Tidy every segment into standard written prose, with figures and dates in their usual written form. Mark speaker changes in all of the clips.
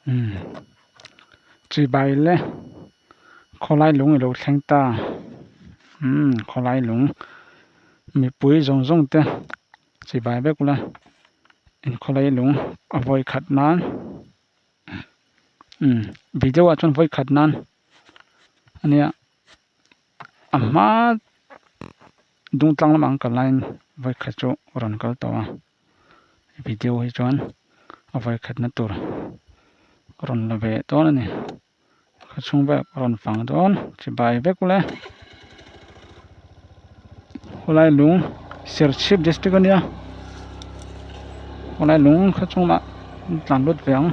Speaker 1: Umm chibai le khawlai lung ilo thleng ta umm khawlai lung mipui zawng zawng te chibai vek ula inkhawlai lung a vawi khat nan umm video ah chuan vawi khat nan ania a hma dung tlang lamah an kal laiin vawi khat chu rawn kal tawh a. Video hi chuan a vawi khatna tur rawn la ve dawn a ni khaw chhung vel rawn fang dawn chibai vek ule khawlai lung Serchhip district a nia khawlai lung khaw chungah an tlan lut ve ang.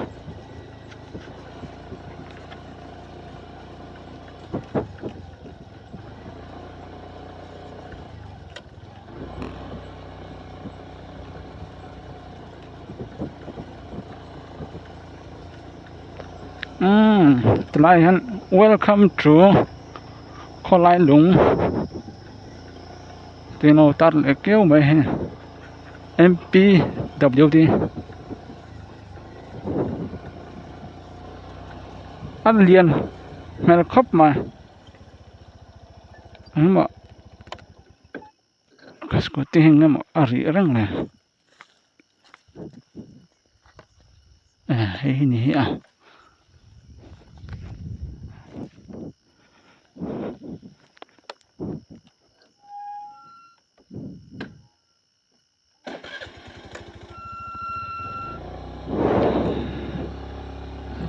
Speaker 1: Umm tilai hian welcome to khawlai lung tih an lo tar leh kiau mai a hei M P W D a lian hmel khawp mai engmaw ka scooty hi engemaw a rih reng le hei hi ni hi a.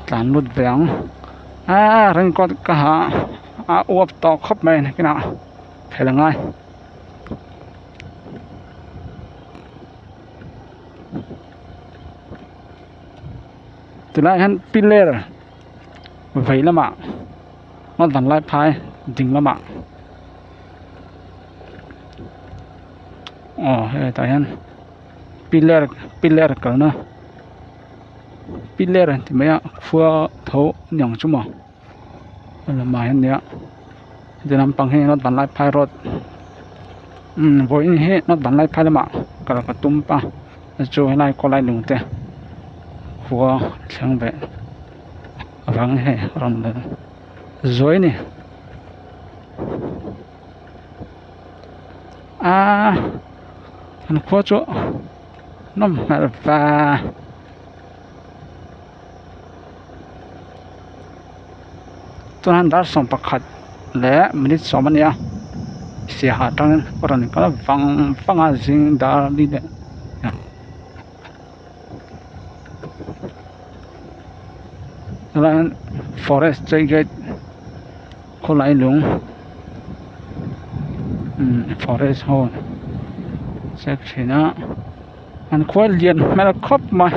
Speaker 1: Tlan lut ve ang aaa raincoat ka ha a uap tawh khawp mai nakinah phel a ngai. Tilai ah hian pillar vei lamah a van lai phai ding lamah. Aw hetah hian pillar pillar kalna pillar an ti mai a khua tho a ni ang chu maw a lamah hian nia heti lampang hi north vanlaiphai road umm vawiin hi north vanlaiphai lamah kal ka tum a chu helai khawlai lung te khua thleng ve avangin hei a rawn la zuai a ni. Aaa an khua chu nawm hmel va chuan dar 11 leh minute 10 a nia siaha atangin a rawn kal vang vang a zing dar li leh chuan forest chei gate khawlai lung umm forest ho check thin a an khua lian hmel khawp mai.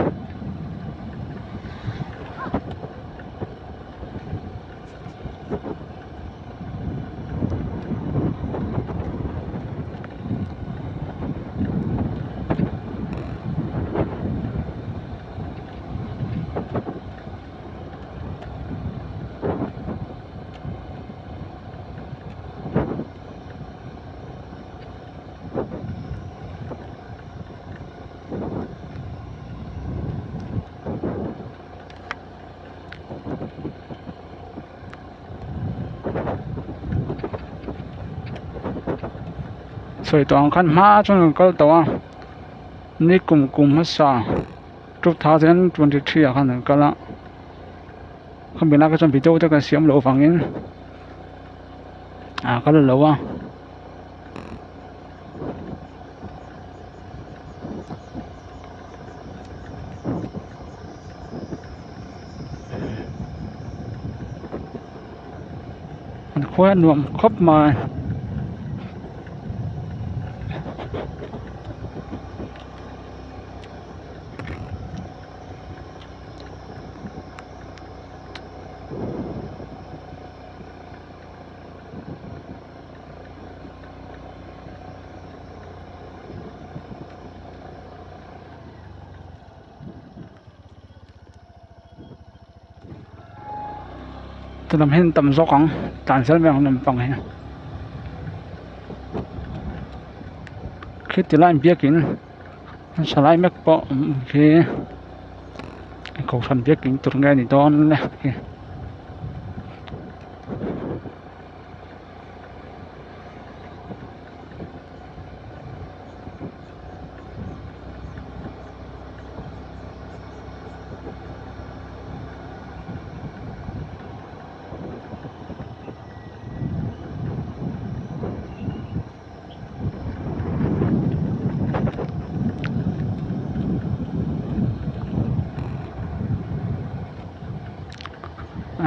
Speaker 1: Sawi tawh ang khan hma chuan kan kal tawh a ni kum kum hmasa 2023 ah khan kan kal a khami lai kha chuan video te kan siam loh avangin ah kal lo a. An khua nuam khawp mai. Ti lam hian tam zawk ang tlan zel mai ang lampang hi khi ti lai biakin an sa lai mek pawh khi. Kohhran biakin tur nge ni dawn le khi.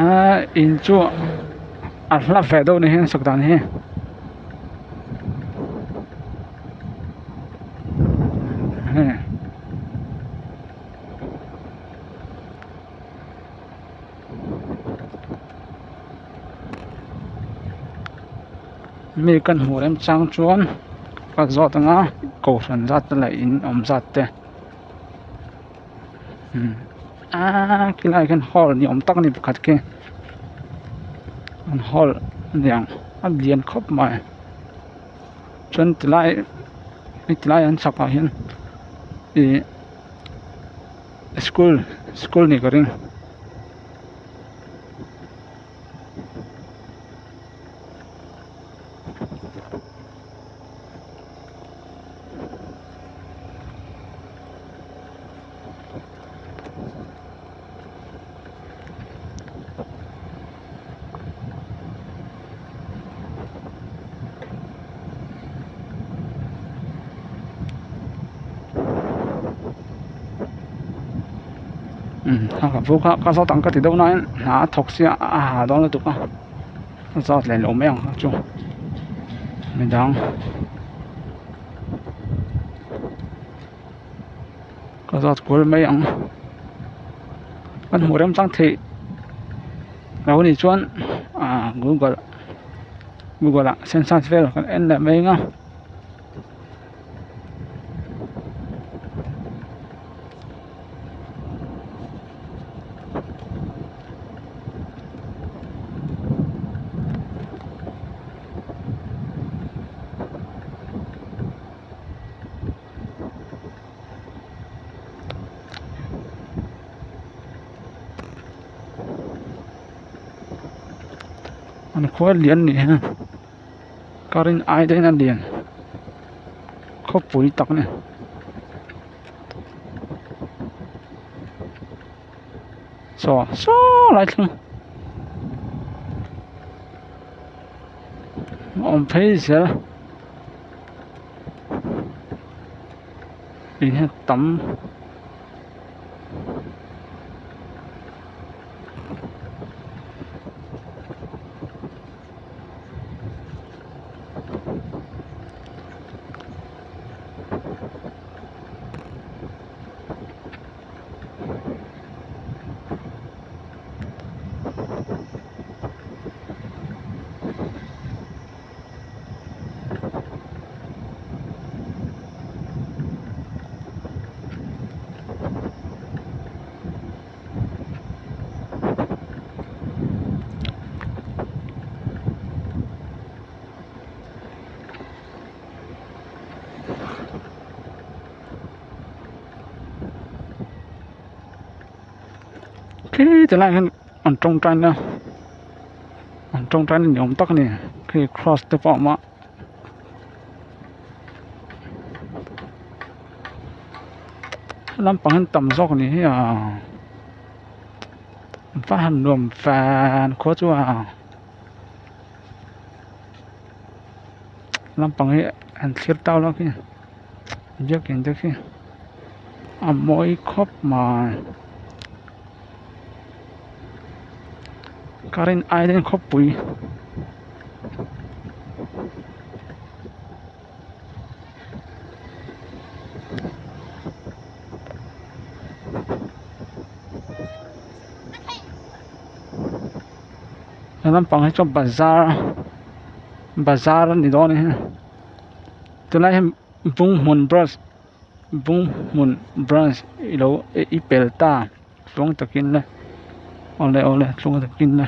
Speaker 1: Aaa in chu a hla ve deuh ni hian sak dan hi. Mi kan hmuh rem chang chuan ka zawt anga kohhran zat te leh in awm zat te aaa khilaiah khian hall ni awm tak a ni pakhat khi an hall a niang a lian khawp mai chuan tilai tilai an chhakah hian ihh school school nih ka ring. Ka zawt ang ka ti deuh nain hna a thawk sia a ha dawn lutuk a a zawt leh lo mai ang kha chu midang ka zawt kual mai ang kan hmuh rem chang theih lo nih chuan ah google google ah census vel kan en leh mai ang a. An khua lian nih hi ka rin ai daih in a lian khawpui tak a ni. Saw saw lai thleng a awm phei zel in hi a tam. Khi ti laiah hian an tawngtaina an tawngtaina ni awm tak a ni khi cross te pawh a awm a. Lampang hi an tam zawk a ni hi a va han nuam fan khua chu a lampang hi han thlir tau lo khi biakin te khi a mawi khawp mai ka rin aiin khawpui. He lampang hi chu bazar bazar a ni dawn a ni tunlai hian bunghmun brush bunghmun branch ilo i pel ta tluang takin le awle awle tluang takin le.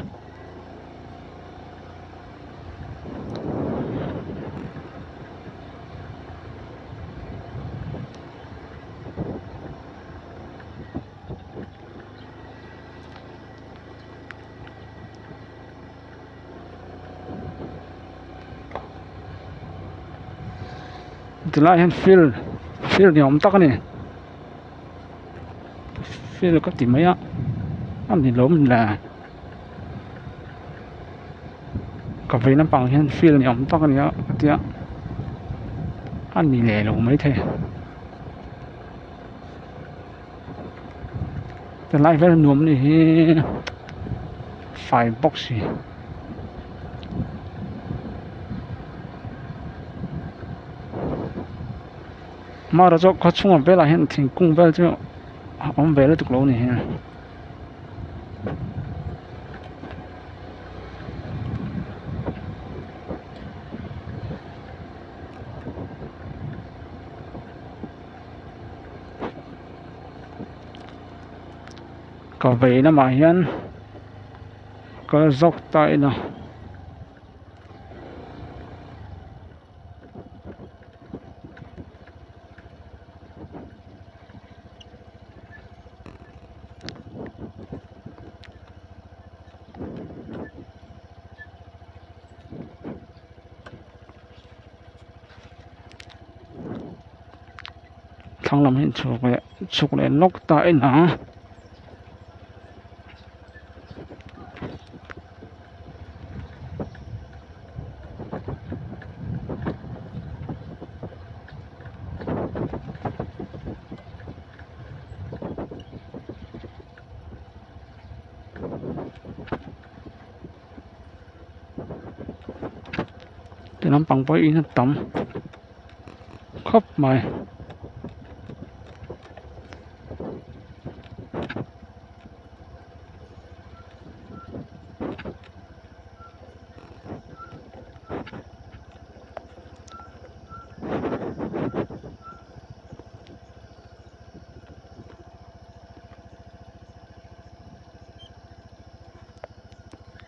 Speaker 1: Tilaiah hian field field ni awm tak a ni field ka ti mai a a ni lo le ka vei lampang hian field ni awm tak a ni a ka tia a ni leh lo maithei. Tilai vel nuam a ni hi fai bawk si. Amaherawh chu khaw chhungah velah hian thingkung vel chu a awm ve lutuk lo a ni hi. Ka vei lamah hian kal zawk ta ila. Thlang lam hi chhuk leh chhuk leh lawk ta en ang. Ti lampang pawh in a tam khawp mai.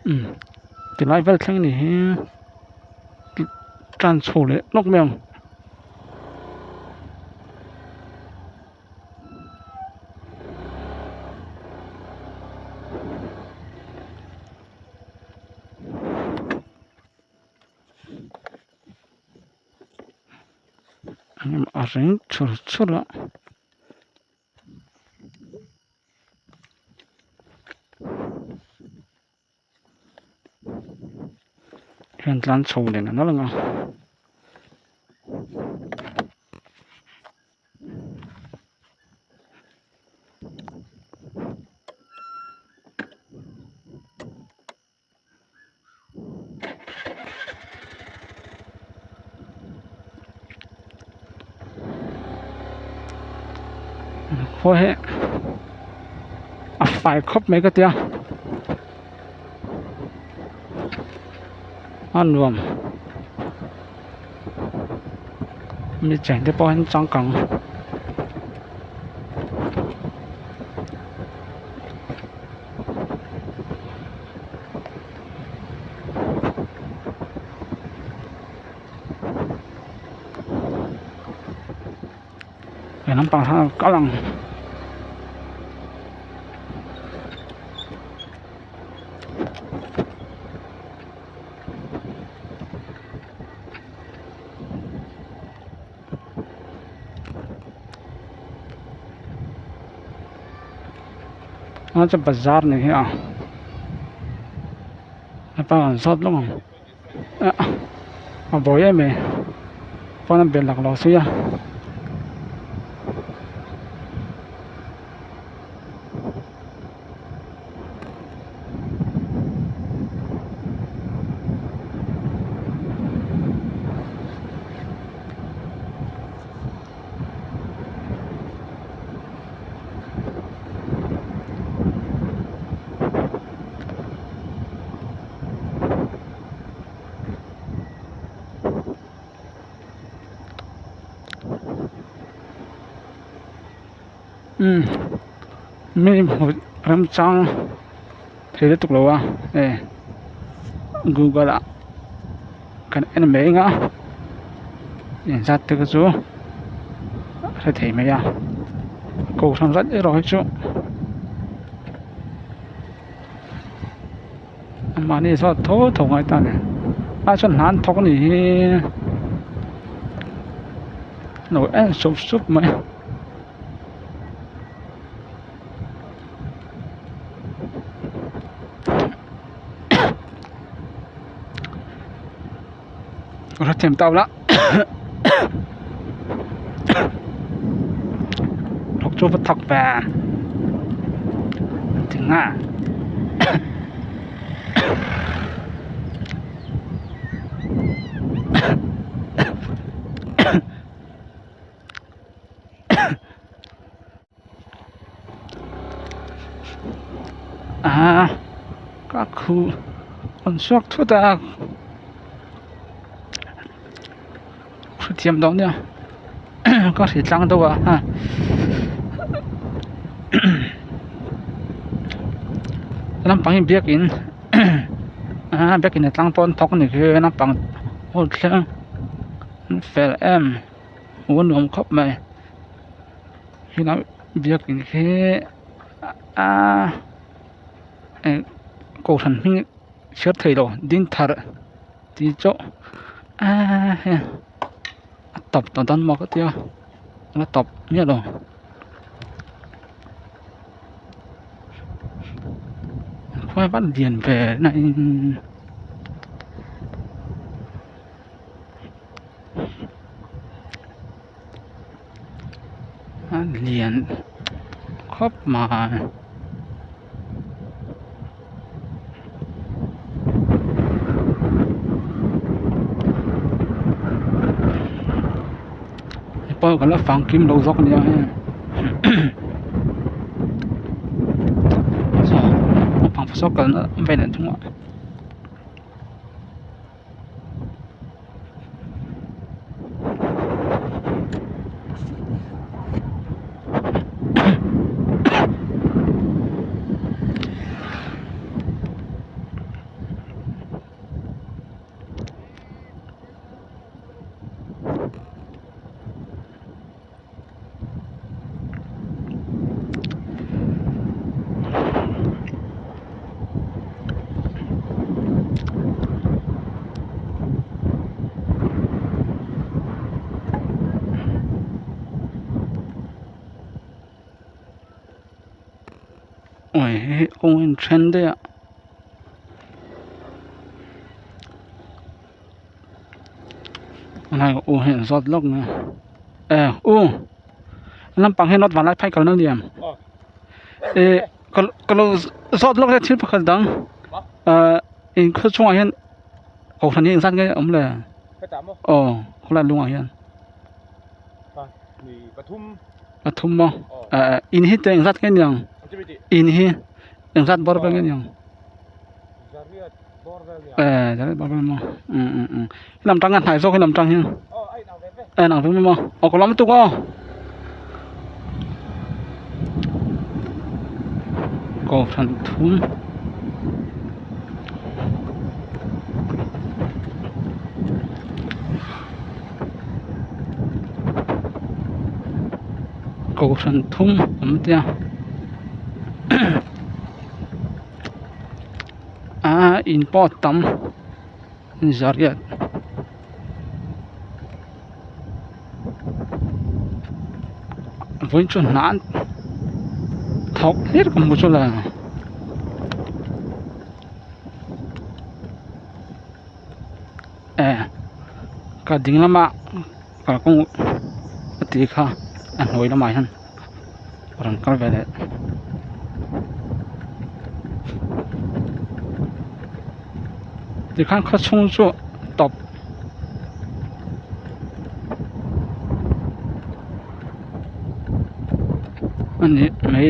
Speaker 1: Umm tilai vel thleng ni hi tan chho leh lawk mai ang. A reng chur chur a. Hian tlan chho nen an lang a. Khua hi a fai khawp mai ka tia a nuam mi cheng te pawh hi an changkang. He lampang hian a kal ang. A chu bazar ni hi a hepa an zawt lawk ang a buai em mai phone a bel laklawh si a. Umm mi hmuh remchang thei lutuk lo a e google ah kan en mai ang a inzat te kha chu a hre thei mai a kohhran zat erawh hi chu mahni zawt tho tho ngai ta a ni a chuan hna an thawk a nih hi. Lo en sup sup mai. Hrethiam tau la thawk chu va thawk ve thing a. Ah ka khu an chhuak thut a hrethiam deuh nia ka hri tlang deuh a ha naupang hi biakin ah biakin a tlang pawh an thawk a ni khi naupang ho thleng an fel em hmuh a nuam khawp mai. Helai biakin hi aaa eng kohhran hming chhiar thei lo ding thar tih chauh aaa hei a tawp tawh dawn maw ka tia a la tawp miah lo khawi vat lian ve na in. A lian khawp mai. Pawh kan la fang kim lo zawk a nia hei saw naupang saw kalna vel an thung a. Ui hei kawng a inthen daih a. Helai u hi an zawt lawk mai a e u lampang hi north vanlaiphai kalna a ni em eh ka ka lo zawt lawk a thil pakhat dang ah in khaw chungah hian kohhran hi engzat nge a awm le aw khawlai lungah hian pathum maw eh in hi te engzat nge niang in hi engzat bawr vel nge niang. Eh lam tang a hnai zawk hi lam tang hi a inang ve maw aw ka lawm lutuk aw kohhran thum kohhran thum awm tia. Aaa in pawh a tam zariat vawiin chu hna an thawk hlir ka hmu chu le eh ka ding lama kalkawng a tih kha a hnuai lamah hian rawn kal ve leh. Tikhan khaw chhung chu tawp a nih mai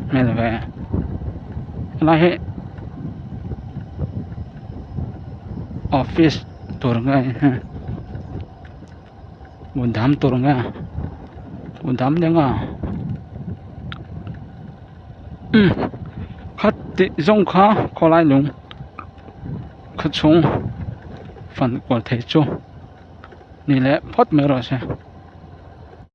Speaker 1: hmel ve helai hi office tur nge Mudam tur nge mudam nia umm kha tih zawng kha khawlai lung khaw chhung fan kual thei chu ni leh phawt mai rawh se.